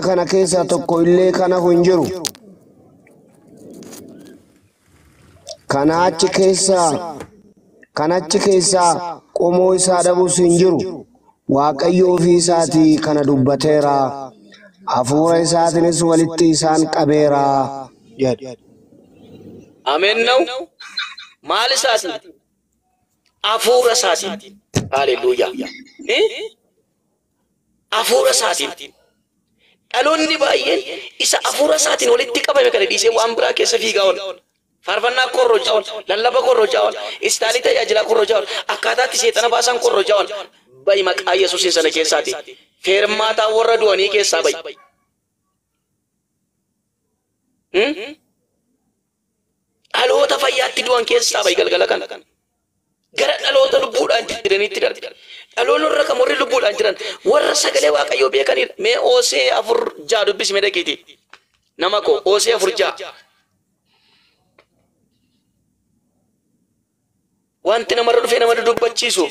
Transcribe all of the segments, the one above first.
Kana keessaa tokko illee kan hafu hin jiru. Kana achi keessaa kan achi keessaa qomoo isaa dhabus hin jiru. Waaqayyo ofii isaatii kana dubbateera. Hafuura isaatiinis walitti isaan qabeera jedhe. Ameen ነው? Maal isaatiin? Hafuura isaatiin. Haleluuyaa. Hafuura isaatiin. Dhaloonni baay'een isa hafuura isaatiin walitti qabame kana dhiisee waan biraa keessa fiigaa oola. Faarfannaa korrojaa oola, lallaba korrojaa oola, istaalii tajaajilaa korrojaa oola, akkaataatti seexana baasan korrojaa oola. Bayi maqaa Yesuusiin sana keessaati. Feermaataa warra du'anii keessaa bayi. Dhaloota fayyaatti du'an keessaa bayi galgala kana. Gara dhaloota lubbuudhaan jiraniitti darbi. Dhaloonni warra kam warri lubbuudhaan jiran warra sagalee Waaqayyoo beekanidha. Mee Oosee 4:6 dubbisi mee dhaqiitii. Nama koo Oosee 4:6. Wanti namarra dhufee nama dudubbachiisu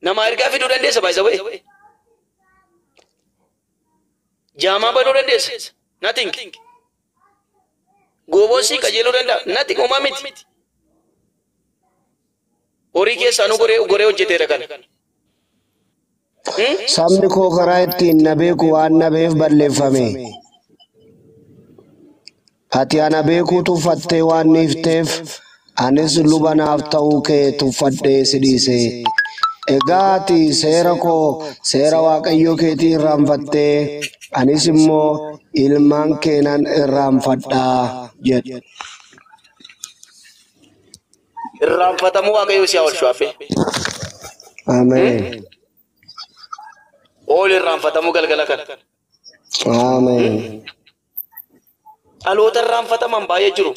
nama ergaa fiduu dandeessa baay'isa. Jaamaa banuu dandeessa. Nothing. Gooboon siin qajeeluu danda'a. Nothing, homaa miti. Horii keessaa nu goree goree hojjeteera kana. Sabni koo karaa ittiin na beeku waan na beef balleeffame. Ati ana beekuu tuffattee waan dhiifteef, anis luba naaf ta'uu kee tuffadhee si dhiise. Egaa ati seera koo seera Waaqayyoo keetii irraanfattee, anis immoo ilmaan kee nan irraanfadhaa jedhe. Irraanfatamuu Waaqayyo si haa oolchu abbee. Ameen. Ool irraanfatamuu galgala kana. Ameen. Dhaloota irraanfataman baay'ee jiru.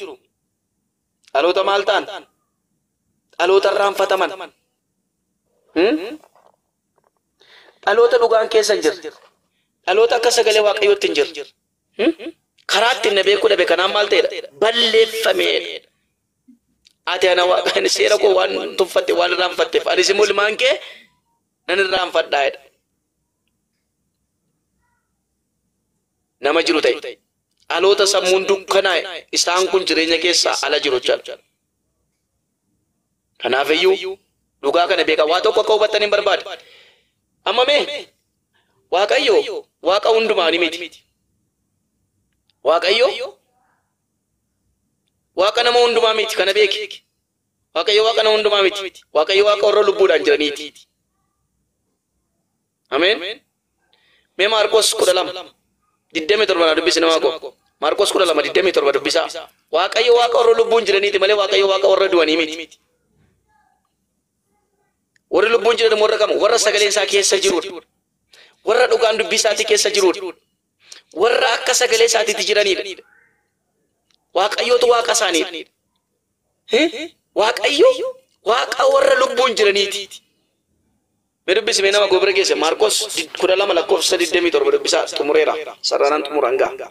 Dhaloota maal ta'an? Dhaloota irraanfataman. Dhaloota dhugaan keessa hin jirre. Dhaloota akka sagalee Waaqayyootti hin jirre. Karaa ittiin na beekuu dhabe kanaan maal ta'edha? Balleeffameedha. Ati ana Waaqaan seera koo waan tuffatte waan irraanfatteef anis immoo ilmaan kee nan irraanfadhaa jedha. Nama jiru ta'e. Dhaloota sammuun dukkanaa'e isaan kun jireenya keessaa ala jiru jechaadha. Kanaafiyyuu dhugaa kana beekaa waa tokko akka hubattan hin barbaada. Amma mee Waaqayyo Waaqa hundumaanii miti. Waaqayyo Waaqa nama hundumaa miti, kana beeki. Waaqayyo Waaqa nama hundumaa miti. Waaqayyo Waaqa warra lubbuudhaan jiraniiti. Ameen. Mee Maarqos 12:27 naa dubbisi nama koo. Maarqos 12:27 dubbisaa. Waaqayyo Waaqa warra lubbuun jiraniiti malee Waaqayyo Waaqa warra du'anii miti. Warri lubbuun jiran warra kam? Warra sagaleen isaa keessa jirudha. Warra dhugaan dubbii isaatii keessa jirudha. Warra akka sagalee isaatiitti jiranidha. Waaqayyootu Waaqa isaaniidha. Waaqayyo Waaqa warra lubbuun jiraniiti. Mee dubbisi mee nama gobira geesse Maarqos 12 lakkoofsa 27 dubbisaa xumureera. Sararaan xumuraan ga'a.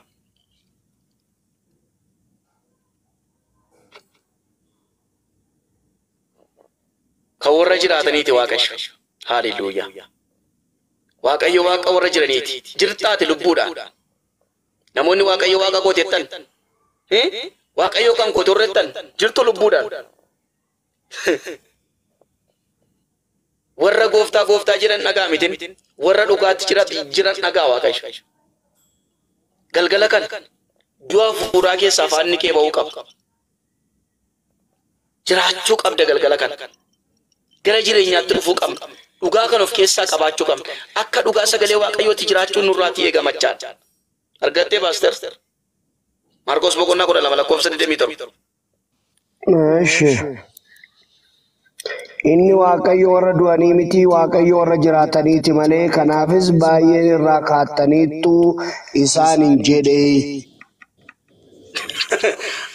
Kan warra jiraataniiti Waaqayyo. Haaleluyyaa. Waaqayyo Waaqa warra jiraniiti. Jirtaati lubbuudhaan. Namoonni Waaqayyo Waaqa kooti jettan. Waaqayyo kan kooti warra jettan jirtu lubbuudhaan. Warra gooftaa gooftaa jedhan dhagaa mitin. Warra dhugaatti jiran dhagaa Waaqayyo. Galgala kana du'a fuuraa keessaa afaanni kee ba'uu qaba. Jiraachuu qabda galgala kana. Gara jireenyaatti dhufuu qabna. Dhugaa kan of keessaa qabaachuu qabna. Akka dhugaa sagalee Waaqayyootti jiraachuun nurraatii eegamachaadha. Argattee paaster? Maarqos boqonnaa 12 lakkoofsa 27. Eshi. Inni Waaqayyo warra du'anii miti, Waaqayyo warra jiraataniiti malee, kanaafis baay'een irraa kaattaniittu isaan hin jedhe.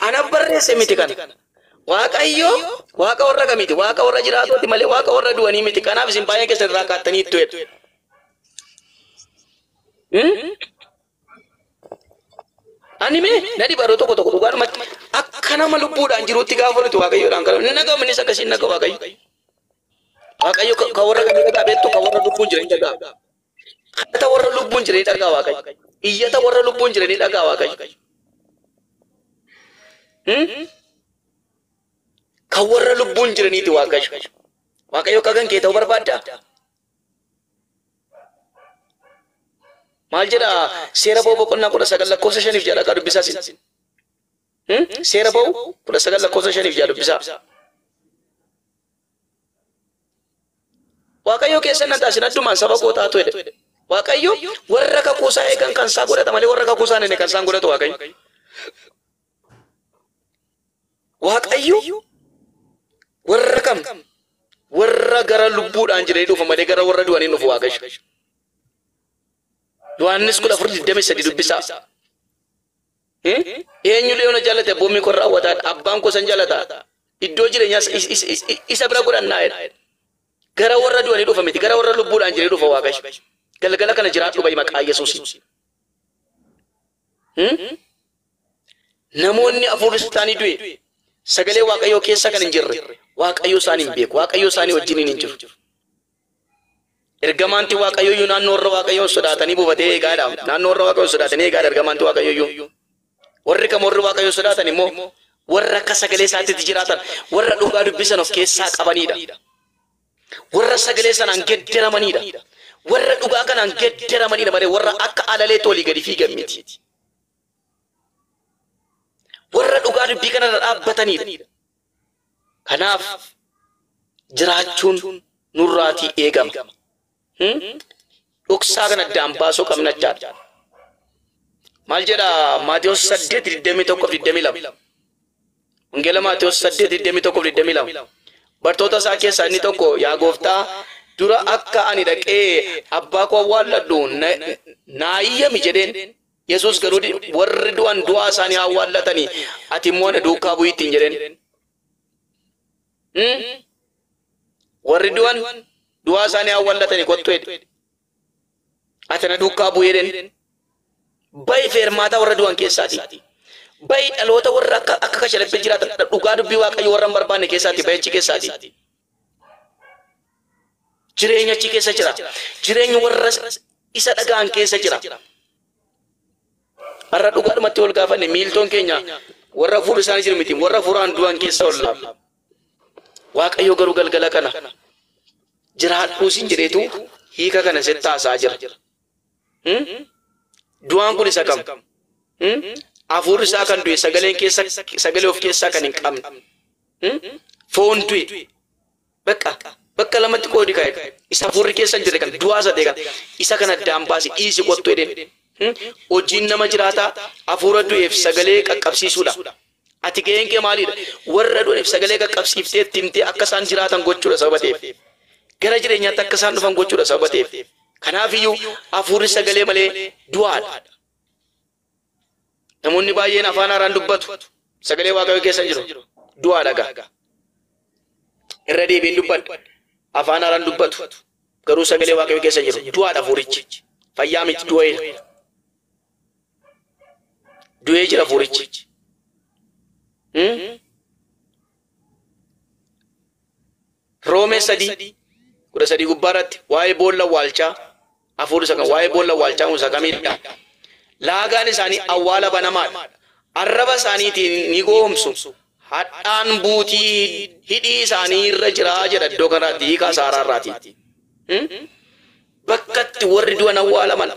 Ana barreesse miti kana. Waaqayyo Waaqa warra kamiiti? Waaqa warra jiraatooti malee Waaqa warra du'anii miti. Kanaaf isin baay'een keessan irraa kaattaniittu jedha. Ani mee na dhiba yeroo tokko tokko dhugaadhumatti akka nama lubbuudhaan jiruutti gaafa nuti Waaqayyoodhaan kadhannu inni naga'u innis akkasiin naga'u Waaqayyo. Waaqayyo kan warra kamii dhagaa beektu kan warra lubbuun jiran dhagaa. Kadhata warra lubbuun jiran dhagaa Waaqayyo. Iyyata warra lubbuun jiranii dhagaa Waaqayyo. Kan warra lubbuun jiraniiti Waaqayyo. Waaqayyo akka kan kee ta'uu barbaaddaa? Maal jedha seera ba'uu boqonnaa 19 lakkoofsa 5 jedha akka dubbisaa sin. Seera ba'uu 19 lakkoofsa 5 jedha dubbisaa. Waaqayyo keessan na taasin addumaan saba koo taatu jedhe. Waaqayyo warra kakuusaa eegan kan isaa godhata malee warra kakuusaa hin kan isaan godhatu Waaqayyo. Waaqayyo warra kam warra gara lubbuudhaan jiranii dhufu malee gara warra du'anii dhufu Waaqayyo. Yohaannis 14:23 dubbisaa. Eenyullee yoo na jaallate abboommii koo raawwataadha. Abbaan koo san jaallata. Iddoo jireenyaas isa bira godhannaa jedha. Gara warra du'anii dhufa miti gara warra lubbuudhaan jiranii dhufa Waaqayyo. Galgala kana jiraadhu ba'i maqaa Yesuusiin. Namoonni hafuurri isaanii du'e sagalee Waaqayyoo keessa kan hin jirre Waaqayyo isaanii hin beeku. Waaqayyo isaanii wajjin hin jiru. Ergamaanti Waaqayyoo iyyuu naannoo warra Waaqayyoon sodaatanii buufatee eegaadha. Naannoo warra Waaqayyoon sodaatanii eegaadha ergamaanti Waaqayyoo iyyuu. Warri kam warri Waaqayyoon sodaatan immoo warra akka sagalee isaatiitti jiraatan warra dhugaa dubbisan of keessaa qabanidha. Warra sagalee sanaan geddaramanidha. Warra dhugaa kanaan geddaramanidha malee warra akka alaleetti olii gadi fiigan miti. Warra dhugaa dubbii kanarra dhaabbatanidha. Kanaaf jiraachuun nurraatii eegama. Dhoksaa kana addaan baasuu qabna jechaadha. Maal jedha Maatewos 8:21-22. Wangeela Maatewos 8:21-22. Bartoota isaa keessaa inni tokko yaa gooftaa dura akka ani dhaqee abbaa koo awwaalladhu naa iyyami jedheen. Yesuus garuu warri du'an du'aa isaanii haa awwaallatanii ati immoo na duukaa bu'i ittiin jedheen. Warri du'an du'aa isaanii haa awwaallatanii kottu jedhe. Ati na duukaa bu'i jedheen. Ba'i feermaataa warra du'an keessaati. Ba'i dhaloota warra akka kashalabbee jiraatan dhugaa dubbii Waaqayyo warra hin barbaanne keessaati ba'i achi keessaati. Jireenya achi keessa jira. Jireenyi warra isa dhaga'an keessa jira. Har'a dhugaadhumatti ol gaafanne miiltoon keenya warra hafuurri isaanii jiru miti warra hafuuraan du'an keessa ol lafa. Waaqayyo garuu galgala kana jiraadhuu siin jedheetu hiika kana sitti haasaa jira. Du'aan kun isa kam? Hafuurri isaa kan du'e sagaleen keessa sagalee of keessaa kan hin qabne. Foon du'e. Bakka lamatti qoodi kaa'e. Isa hafuurri keessa hin jirre kan du'aa isa ta'e kan isa kana addaan baasi dhiisi qottu jedheen. Hojiin nama jiraataa hafuura du'eef sagalee qaqqabsiisuudha. Ati gaheen kee maalidha? Warra du'eef sagalee qaqqabsiiftee itti himtee akka isaan jiraatan gochuudha sababa ta'eef. Gara jireenyaatti akka isaan dhufan gochuudha sababa ta'eef. Kanaafiyyuu hafuurri sagalee malee du'aadha. Namoonni baay'een afaan haaraan dubbatu. Sagalee Waaqayyoo keessa hin jiru. Du'aadha gaa. Irra deebiin dubbadha. Afaan haaraan dubbatu. Garuu sagalee Waaqayyoo keessa hin jiru. Du'aadha hafuurichi. Fayyaa miti du'eera. Du'ee jira hafuurichi. Roomee 3:13 gubbaarratti waa'ee boolla awwaalchaa hafuurri isa kan waa'ee boolla awwaalchaa kun isa kamidha? Laagaan isaanii awwaala banamaadha. Arraba isaaniitiin ni goomsu. Hadhaan buutii hidhii isaanii irra jira jedha iddoo kanarratti hiikaa saaraarraati. Bakkatti warri du'an awwaalaman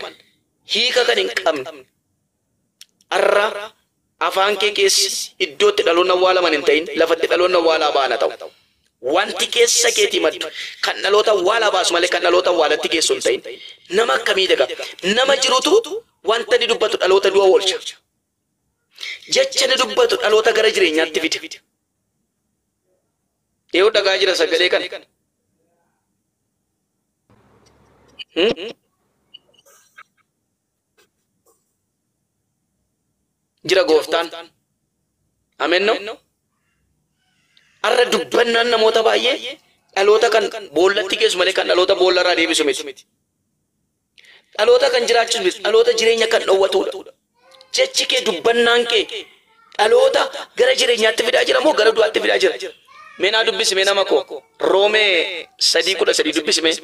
hiika kan hin qabne. Arra afaan kee keessa iddootti dhaloonni awwaalaman hin ta'in lafatti dhaloonni awwaalaa baana ta'u. Wanti keessa keetii maddu kan dhaloota awwaalaa baasu malee kan dhaloota awwaalatti geessu hin ta'in. Nama akkamii daga? Nama jirutu wanta ni dubbatu dhaloota du'a oolcha. Jecha ni dubbatu dhaloota gara jireenyaatti fida. Yoo dhagaa jira sagalee kana. Jira gooftaan. Ameen no? Har'a dubbannaan namoota baay'ee dhaloota kan boollatti geessu malee kan dhaloota boollarraa deebisu miti. Dhaloota kan jiraachisu miti. Dhaloota jireenya kan dhowwatudha. Jechi kee dubbannaan kee dhaloota gara jireenyaatti fidaa jira moo gara du'aatti fidaa jira? Mee naa dubbisi mee nama koo. Roomee 3:13 dubbisi mee.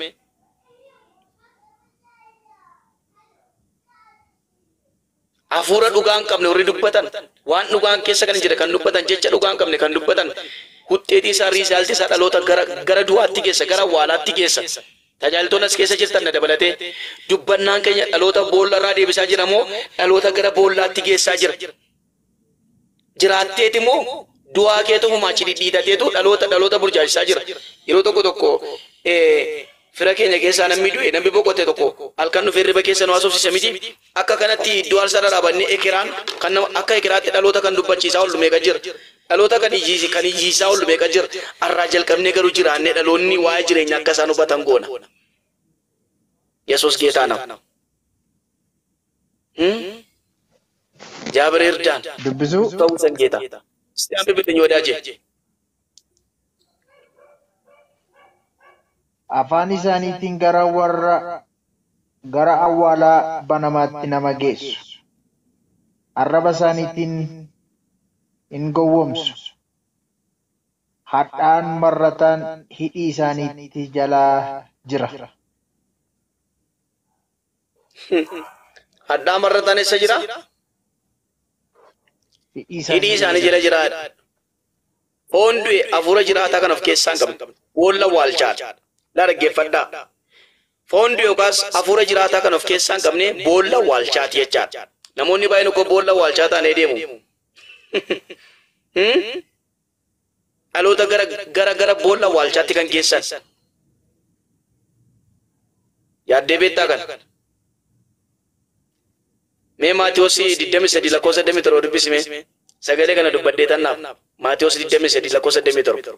Hafuura dhugaa hin qabne warri dubbatan, waan dhugaan keessa kan hin jirre kan dubbatan, jecha dhugaa hin qabne kan dubbatan, huxxeetii isaa riizaaltii isaa dhaloota gara du'aatti geessa, gara awwaalaatti geessa. Tajaajiltoonni as keessa jirtan na dabalatee dubbannaan keenya dhaloota boolla irraa deebisaa jira moo dhaloota gara boollaatti geessaa jira? Jiraatteeti moo du'aa keetu humaa achi dhidhiitateetu dhaloota burjaajisaa jira. Yeroo tokko tokko fira keenya keessaa namni du'e, namni boqote tokko halkan dhufee hirriba keessa nu haasofsiisa miti. Akka kanatti iddoo aarsaa irra dhaabannee ekeraan kan nama akka ekeraatti dhaloota kan dubbachiisaa oollu meeqa jira. Dhaloota kan iyyiisaa oollu meeqa jira. Har'aa jalqabnee garuu jiraannee dhaloonni waa'ee jireenya akka isaan hubatan goona. Yesuus geetaa nama. Jaabir Irdaan. Dubbisuu. Ta'uu san geetaa. Sitti bibbitin ወዳጄ. Afaan isaaniitiin gara warra gara awwaalaa banamaatti nama geessu. Arraba isaaniitiin hin gowwoomsu. Hadhaan marrataan hidhii isaaniitti jalaa jira. Hadhaa marrataan eessa jira? Hidhii isaanii jala jira. Foon du'e hafuura jiraataa kan of keessaa hin qabne. Boolla waalchaadha. Laa dhaggeeffadhaa. Foon du'e yookaas hafuura jiraataa kan of keessaa hin qabne boolla waalchaati jechaadha. Namoonni baay'een ukkoo boolla waalchaa taanee deemu. Dhaloota gara boolla waalchaatti kan geessan. Yaaddee beektaa kana? Mee Maatiyoosi 23 lakkoofsa 27 dubbisime. Sagalee kana dubbadhee tannaaf. Maatiyoosi 23 lakkoofsa 27.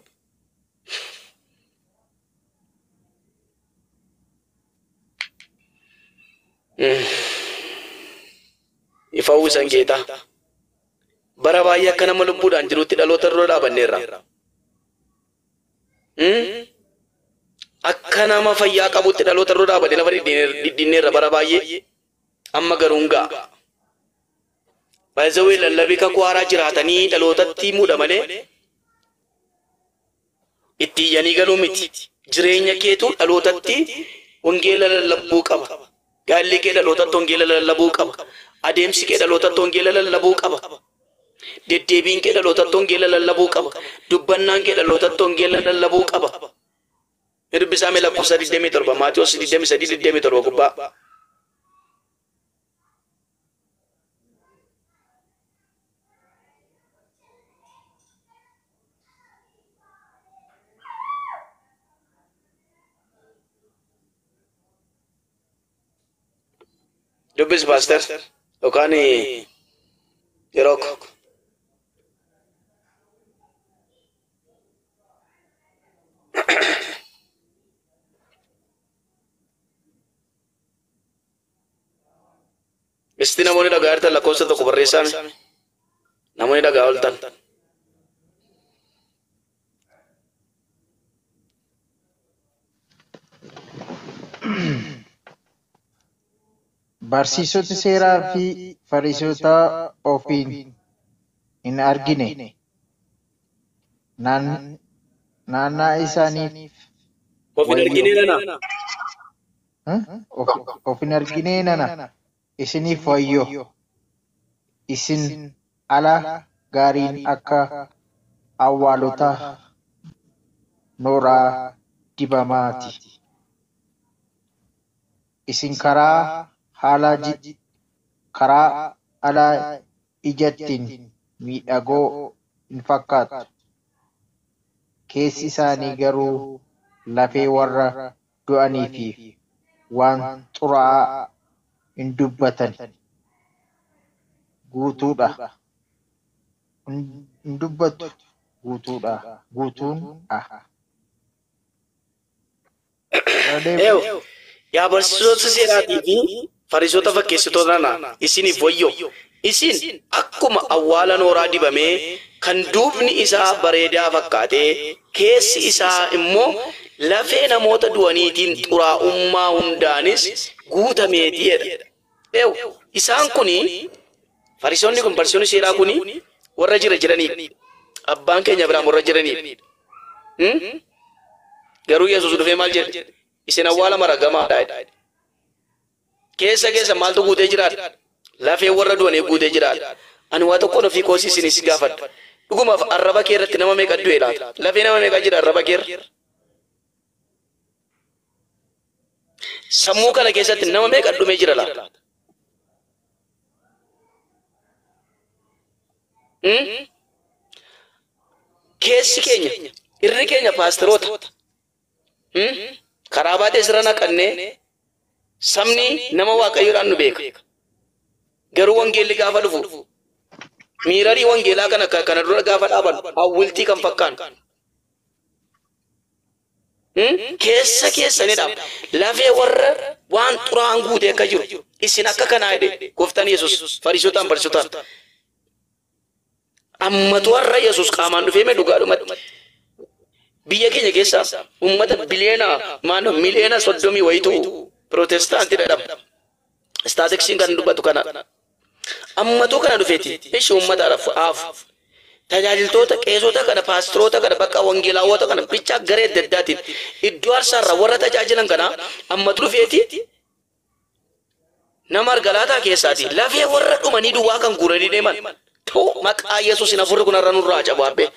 Ifa uwwisan geetaa. Bara baay'ee akka nama lubbuudhaan jirutti dhaloota dura dhaabanneerra. Akka nama fayyaa qabutti dhaloota dura dhaabannee lafa dhidhiinneerra bara baay'ee. Amma garuu hin ga'a. Baay'ee lallabii kakuu haaraa jiraatanii dhalootatti muudha malee itti iyyanii galuu miti. Jireenya keetu dhalootatti wangeela lallabuu qaba. Gaalli kee dhalootatti wangeela lallabuu qaba. Adeemsi kee dhalootatti wangeela lallabuu qaba. Deddeebiin kee dhalootatti wangeela lallabuu qaba. Dubbannaan kee dhalootatti wangeela lallabuu qaba. Dubbisaa mee lakkoofsa 27 Maatiyoosi 23 27 gubbaa. Dubbis paaster yookaan yeroo Isti namoonni dhagaa jirtan lakkoofsa tokko barreessaame. Namoonni dhagaa ooltan. Barsiisota seeraa fi fariisota ofiin hin argine. Naannaa isaaniif Of hin argine nana. Of hin argine nana. Isiniif wayyoo. Isin ala gaariin akka awwaalota nooraa dibamaati. Isin karaa alaa ijattiin miidhagoo hin fakkaatu. Keessi isaanii garuu lafee warra du'anii fi waan xuraa'aa hin dubbatan guutuudha. Hin dubbattu guutuudha. Guutuun dha. Yaa barsiisota seeraatii fi fariisota fakkeessitoota nana isiniif wayyoo. Isin akkuma awwaala nooraa dibamee kan duubni isaa bareedaa fakkaatee keessi isaa immoo lafee namoota du'aniitiin xuraa'ummaa hundaanis guutameeti jedha. Isaan kuni fariisonni kun barsiisonni seeraa kuni warra jira jiraniidha. Abbaan keenya biraan warra jiraniidha. Garuu Yesuus dhufee maal jedhe? Isin awwaala maragamaadha jedhe. Keessa keessa maaltu guutee jiraata? Lafee warra du'anii guutee jira. Ani waa tokkoon ofii koosii isinis gaafadha. Dhugumaaf arraba kee irratti nama meeqa du'e laata? Lafee nama meeqa jira arraba kee irra? Sammuu kana keessatti nama meeqa dhumee jira laata? Keessi keenya, irri keenya paasteroota. Karaa baatee sirra naqannee sabni nama Waaqayyoodhaan nu beeka. Garuu wangeelli gaafa dhufu miirarii wangeelaa kana kana dura gaafa dhaaban hawwiltii kan fakkaanu. Keessa keessanidha. Lafee warra waan xuraa'aan guutee akka jiru isin akka kanaa jedhe gooftaan Yesuus fariisotaan barsiisotaan. Ammatu warra Yesuus qaamaan dhufee mee dhugaadhumatti. Biyya keenya keessa uummata biliyoona maano miliyoona 30 wayitu pirootestaantii jedhama. Istaatiksiin kan dubbatu kana. Ammatu kana dhufeeti. Ishi uummataadhaaf haafu. Tajaajiltoota qeesota kana paasteroota kana bakka wangeelaawwota kana bichaa garee adda addaatiin iddoo aarsaarraa warra tajaajilan kana ammatu dhufeeti. Nama argalaataa keessaati. Lafee warra dhumanii duwwaa kan guuranii deeman. Ta'u maqaa Yesuus hin afurri kun har'a nurraa cabu abbee.